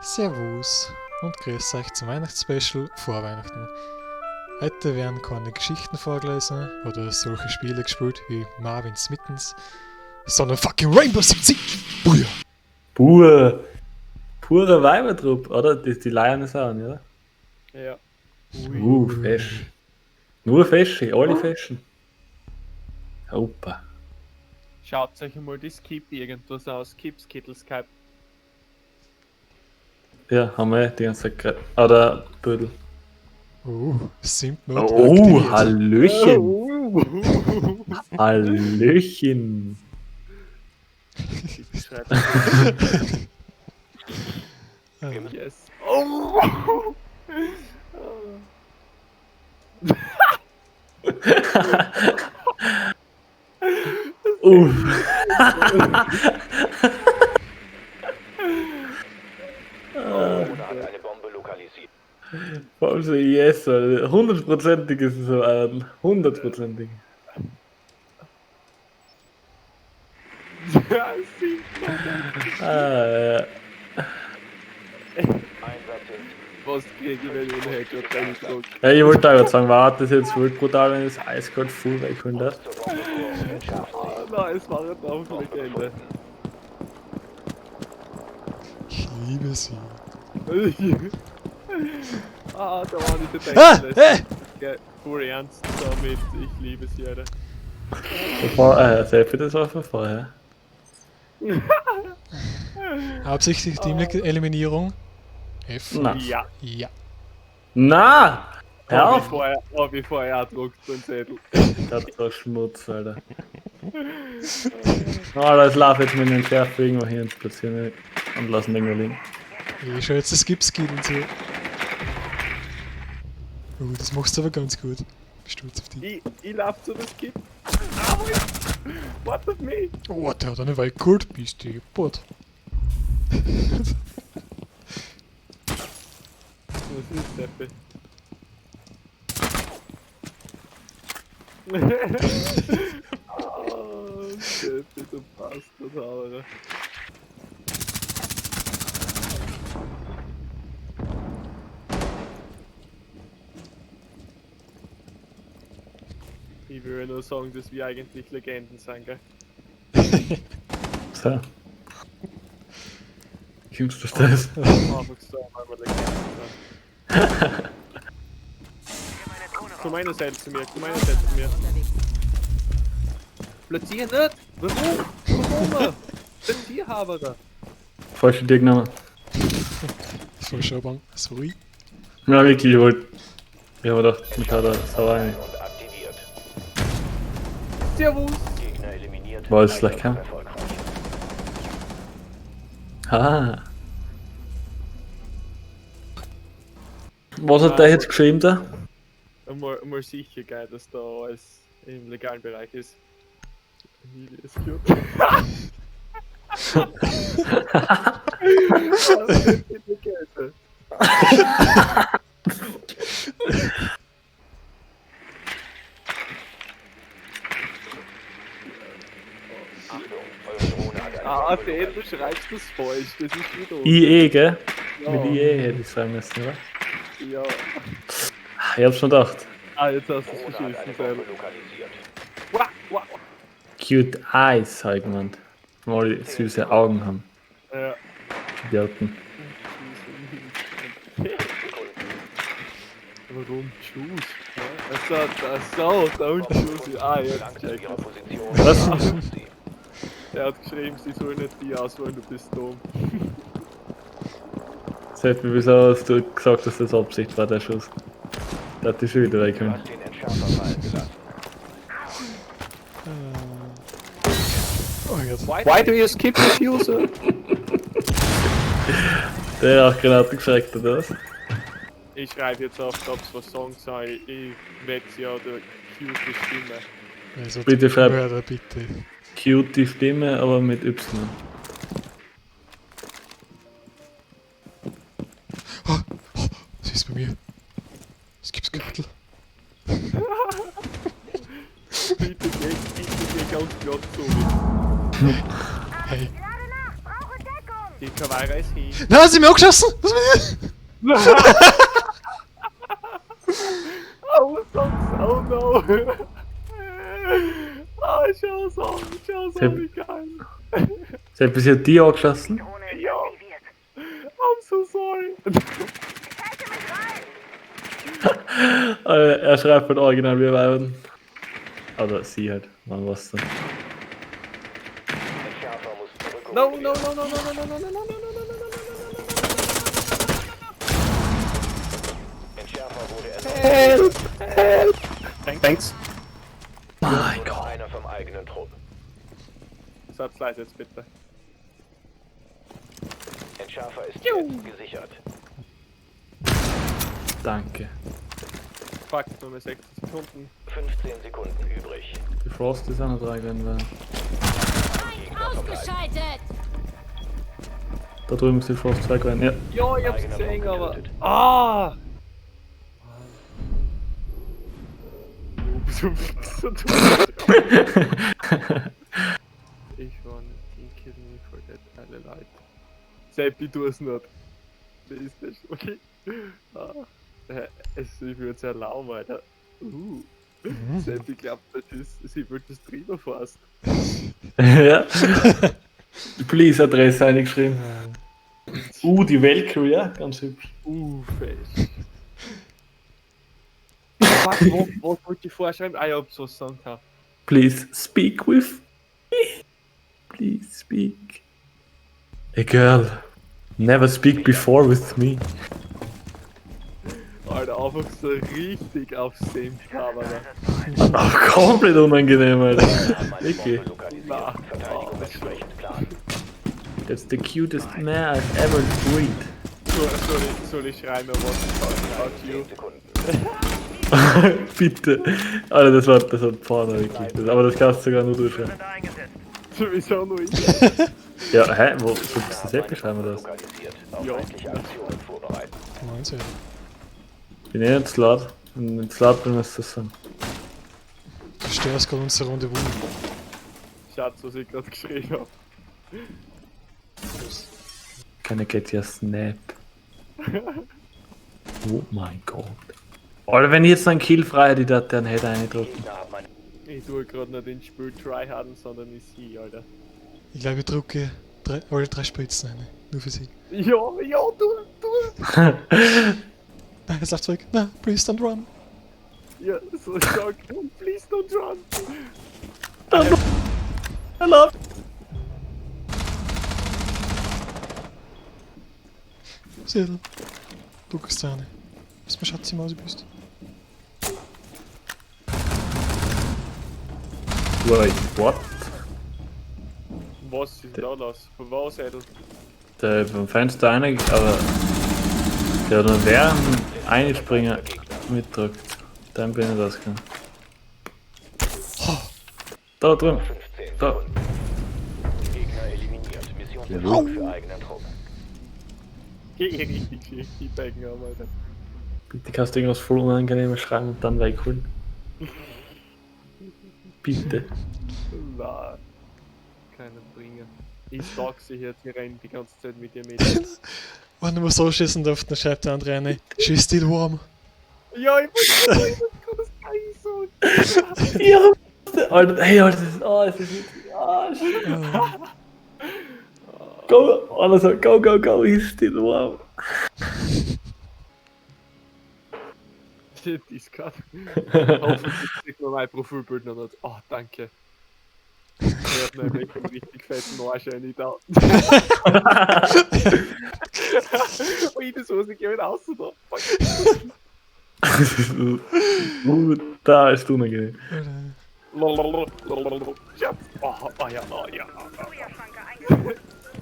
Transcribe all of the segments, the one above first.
Servus und grüß euch zum Weihnachtsspecial vor Weihnachten. Heute werden keine Geschichten vorgelesen oder solche Spiele gespielt wie Marvin's Mittens, sondern fucking Rainbow Six Siege! Booyah! Pur, purer Weibertrupp, oder? Die Leiern ist auch, oder? Ja. Fesch. Nur Fesche, alle Feschen. Opa. Schaut euch einmal das Skip irgendwas aus. Skip, Skittle, Skype. Ja, haben wir die ganze Zeit gerade. Oder Bödel. Simp Mode Oh, aktiviert. Hallöchen. Oh. Hallöchen. Ich schreibe. Yes. Oh. Uff. Drohne hat eine Bombe lokalisiert. Vor allem so, yes, Alter. Hundertprozentig ist es so, Alter. Hundertprozentig. Ja, Simp Mode. Ah, ja. Einsatz in Was krieg ich, wenn ich einen Headshot reindrück? Ja, ich wollte auch gerade sagen, warte, das ist jetzt voll brutal, wenn ich das eiskalt full wegholen darf. zur Bombe vor. Entschärft sie. Ah, nein, es war eine Legende. Ich liebe sie. Ah, da war nicht der Ah! Text. Hey! Ja, voll ernst damit. Ich liebe sie, Alter. Bevor, Selfie, das war von vorher. Absichtlich Team-Eliminierung. F. Na. Ja. Ja. Na! Hör Hab ich auf! vorher, hab ich vorher auch gedruckt, den Zettel. Das war Schmutz, Alter. Oh, das lauf jetzt mit dem Schärfe irgendwo hin und platzieren mich und lassen den irgendwo liegen. Ich schau jetzt das Gips-Skill und so. Oh, das machst du aber ganz gut. Bin stolz auf dich. Ich lauf zu das Skip. Ah, wait. What of me? Oh, der hat eine weggeholt. Bist du deppert. Was ist Deppe? Oh, Deppe, du Bastard, Alter. Ich will ja nur sagen, dass wir eigentlich Legenden sind, gell? So. Kommst du auf das? Einfach so, weil wir Legenden sind. Komm einer Seite zu mir, komm einer Seite zu mir. Platzier nicht! Warum? Warum? Platzier da. Falsche Tür genommen. Voll Bank. Sorry. Ja, wirklich, ich wollte. Ich hab mir gedacht, mich hat er sauer rein. und aktiviert. Servus! Gegner eliminiert. War es vielleicht Einsatz kein? erfolgreich. Ah. Was hat der jetzt geschrieben da? Einmal sicher geil, dass da alles im legalen Bereich ist. Emilie ist cute. Achtung, eure Drohne hat eine Ah, Bombe den, du lokalisiert. schreibst das falsch, das ist wieder. IE, gell? Ja. Mit IE hätte ich sagen müssen, oder? Ja. Ah, Ich hab's schon gedacht. Ah, jetzt hast du es Drohne hat eine verschissen, Bombe selber. lokalisiert. Wah, wah. Cute Eyes, hab ich gemeint. Mal die süße Augen haben. Ja. Idioten. Warum choose? Achso, achso, don't choose. Ah, jetzt Gelangt zu check ihrer ich's. Position. Was? Entschärft sie. Er hat geschrieben, sie sollen nicht die auswählen, du bist dumm. Selfie, wieso hast du gesagt, dass das Absicht war, der Schuss? Der hat die schon wieder Du weggekommen. hast den Entschärfer fallen gelassen. Oh Gott. Why do you skip the user? Der hat auch Granaten geschreckt, oder was? Ich schreibe jetzt auf, ob's was sagen soll. Ich wette ja der cute Stimme. Also, Bitte schreib. Mörder, bitte. Cute die Stimme, aber mit Y. Oh, oh, sie ist bei mir. Es gibt's Gürtel. Bitte geh ganz glatt zu. Hey. Lade nach, brauche Deckung. Die Kawaii ist hin. Nein, sie haben mich angeschossen! Was mit dir? Oh, sonst, oh no. Ah, schau so, wie geil. Seppi, sie hat die angeschossen? Ja. I'm so sorry. Er schreibt halt original wie Weihnachten. Oder sie halt, man weiß dann. Entschärfer muss zurückgeholt No, no, werden. no, no, no, no, no, no, no, no, no, no, no, no, no, Entschärfer wurde erneut. no, no. Thanks. Mein Nur noch Gott. einer vom eigenen Trupp. Seid leise jetzt bitte. Entschärfer ist jetzt gesichert. Danke. Fuck, nur mehr 60 Sekunden. 15 Sekunden übrig. Die Frost ist auch noch dran gewesen. Weil Gegner verbleiben. Ausgeschaltet! Da drüben ist die Frost 2 gewesen. Ja. Ja, ich hab's Eigener gesehen, Bombe aber. getötet. Ah! Du bist so so dumm. Ich war nicht in mich voll nicht alle Leute. Seppi, du es nicht. Das ist das okay. Ah. Es, ich würde es erlauben, Alter. Seppi glaubt, das ist, sie wird das drüber fast. Ja. Please, Adresse eingeschrieben. Die Valkyrie, ja, ganz hübsch. Fest. Fuck, was wollte ich vorschreiben? Ah, ich hab's was sagen kann. Please speak with me. Please speak. A girl. Never speak before with me. Alter, einfach so richtig auf Senf-Cover. Auch komplett unangenehm, Alter. Haben eine Wirklich. Bombe lokalisiert. Na. Verteidigung entsprechend planen. That's the cutest man I've ever breed. Soll ich schreiben, was about you? 10 Sekunden. Bitte. Alter, das war Porno, wirklich. Das, aber das kannst du sogar nur durchschreiben. Sowieso nur ich. Ja, hä? Wo sollst du das App schreiben oder was? Lokalisiert. Auf Ja. feindliche Aktionen vorbereiten. 19. Bin eh nicht zu laut. Wenn ich zu laut bin, muss das sein. Du störst gerade unsere Rendezvous. Schatz, was ich gerade geschrieben hab. Can I get your snap? Oh mein Gott. Alter, wenn ich jetzt einen Kill frei hätte, ich da den hätte eindrücken. Gegner haben eine Ich tue gerade nicht ins Spiel tryharden, sondern ich sie, Alter. Ich glaube, ich drücke alle drei Spritzen eine. Nur für sie. Ja, ja, du. Nein, es läuft zurück. Nein, please don't run. Ja, so stark. Please don't run. Hello. Sedel. Du kriegst eine. Bist mir Schatzi Mausi bist. Wait, what? Was ist da los? Was, Edel? Der vom Fenster einer, aber der hat nur während Einspringer mitdrückt. Dann bin ich rausgegangen. Da drüben. 15 Da. Sekunden. Gegner eliminiert. Missionserfolg für eigenen Trupp. Geh richtig schief, die Becken haben, Alter. Bitte kannst du irgendwas voll Unangenehmes schreiben und dann wegholen. Bitte. Na, keine Bringer. Ich stalk sie hier, die rennen die ganze Zeit mit ihr mit. Wenn du mal so schießen darfst, dann schreibt der andere eine. She's still warm. Ja, ich wollte gerade das gleiche sagen. Ja, Alter, hey, Alter, das ist, oh, das ist witzig. Ah, shit. Go, alle so, go, go, go, he's still warm. Discord. Hoffentlich sieht man mein Profilbild noch nicht. Oh, danke. Ich hab nämlich einen richtig fetten Arsch rein da. Ui, das muss ich jemand aus da. Das ist brutal ist unangenehm. Alter. Schatz. Oh, oh ja, oh ja.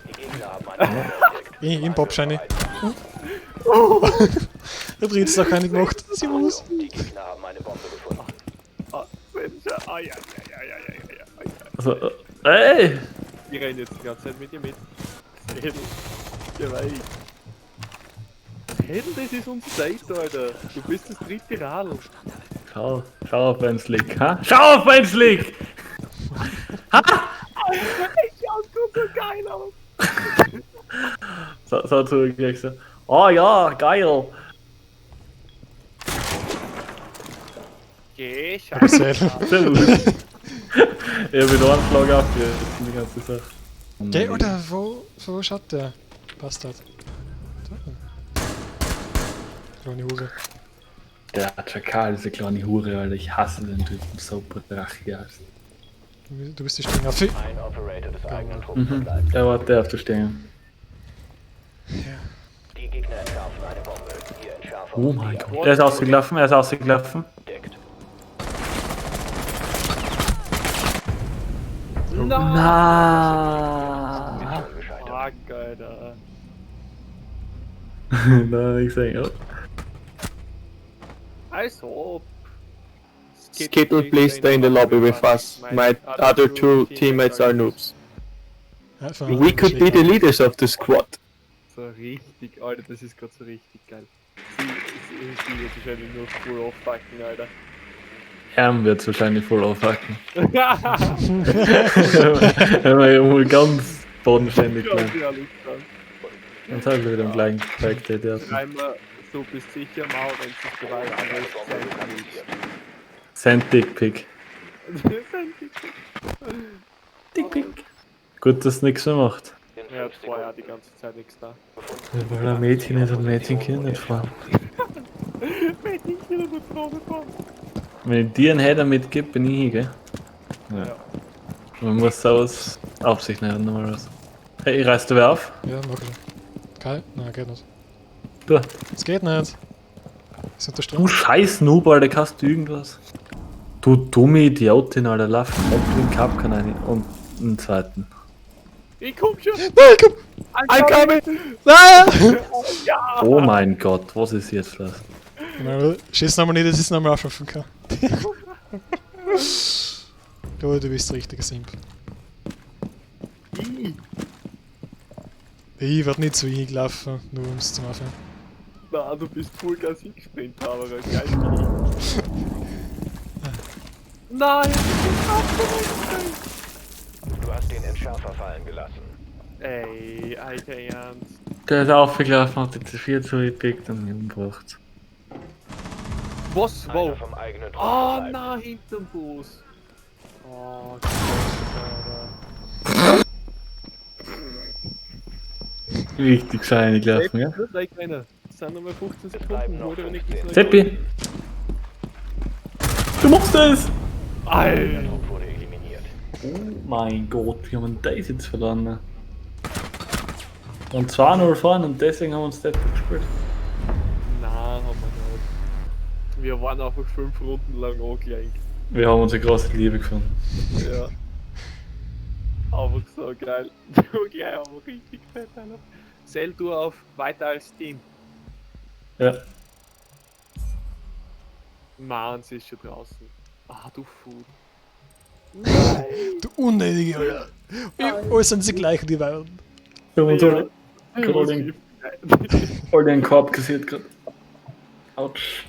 Die Gegner haben eine Bombe entdeckt. In Popscheine. Der dritte ist auch keine gemacht. Servus. Die Gegner haben eine Bombe gefunden. Ah, ah, ja, ja, ja, ja, ja, ja, ja. Also, ey! Ich renne jetzt die ganze Zeit mit dir mit. Hedel. Geh weg. Hedel, das ist unser Date, Alter. Du bist das dritte Radl. Schau, schau auf meinen Slick, ha? Schau auf meinen Slick! Ich schau grad so geil aus. So, so zu gleich so. Oh ja, geil! Geh, scheiße. Marcel. Servus. Ich hab wieder einen Schlag abgehört, die ganze Sache. Geh, oder wo, wo schaut der Bastard? Da. Kleine Hure. Der Schakal, diese kleine Hure, Alter. Ich hasse den Typen so brachial. Du bist die Springerfee. Ein Operator des eigenen Trupps Mhm. verbleibt. Der war der auf der Stange. Ja. Die Gegner entschärfen eine Bombe. Ihr Entschärfer Oh mein Gott. Er ist ausgelaufen, er ist ausgelaufen. Deckt. Na. Mission gescheitert. Fuck, Alter. Nein, ich sag, oh. Also. Skittle, please stay in the lobby with us. My other two teammates are noobs. Einfach We could be the leaders of the squad. So richtig, Alter, das ist gerade so richtig geil. Sie wird wahrscheinlich nur full aufpacken, Alter. Er wird wahrscheinlich voll aufhacken. Wenn wir irgendwo ganz bodenständig Ganz bleiben. ehrlich dann. Dann sind wir wieder im gleichen Charakter, der hat. Dreimal so bist sicher mal, wenn es sich beweist, Eine anders Bombe sein lokalisiert. Send Dickpick. Dickpick. Gut, dass nichts mehr macht. In Er hat 5 vorher die Sekunden. ganze Zeit nichts da. Weil ein Mädchen ist und Mädchen kann nicht fahren. Mädchen und Frau bekommen. Wenn ich dir einen Header mitgebe, bin ich hier, gell? Ja. Ja. Man muss sowas auf sich nehmen, normalerweise. Hey, ich reiß dir wer auf. Ja, mach ich. Kai? Nein, geht nicht. Du. Es geht nicht. Ist unter Du Strom. scheiß Noob, Alter, kannst du irgendwas? Du dumme Idiotin, Alter, lauf komplett den Kapkan rein und einen zweiten. Ich komm schon! Nein, komm! I'm coming! Nein! Ja! Oh mein Gott, was ist jetzt los? Schieß nochmal nicht, das ist nochmal auf 5K. Du, du bist der richtige Simp. Ich werd nicht zu ihm gelaufen, nur ums zu machen. Na, du bist Vollgas hingesprintet, aber geil. Nein! Du hast den Entschärfer fallen gelassen. Ey, Alter, Ernst. Der ist aufgelaufen, hat die C4 zurückgepickt und mich umgebracht. Was? Einer Wow! vom eigenen Trupp Oh verbleibt. na, hinterm Bus. Oh, Gott, Alter. Richtig schön gelaufen, ja? Drei kleine. Es sind nochmal 15 bleiben Sekunden, noch oder wenn ich 15. Seppi! Du machst es! Alter! Trupp wurde eliminiert. Oh mein Gott, wir haben das jetzt verloren. ne? Und 2-0 vorne und deswegen haben wir uns das gespielt. Nein, haben wir nicht. Wir waren einfach 5 Runden lang angelenkt. Wir haben unsere große Liebe gefunden. Ja. Einfach so geil. Du gleich einfach richtig fett, Alter. Sell du auf weiter als Team. Ja. Mann, sie ist schon draußen. Ah, du Food. Du unnötige, Alter. Alle sind sie gleich, die beiden. Wir haben uns alle, Ich Gerade muss den- alle den Korb kassiert gerade. Autsch.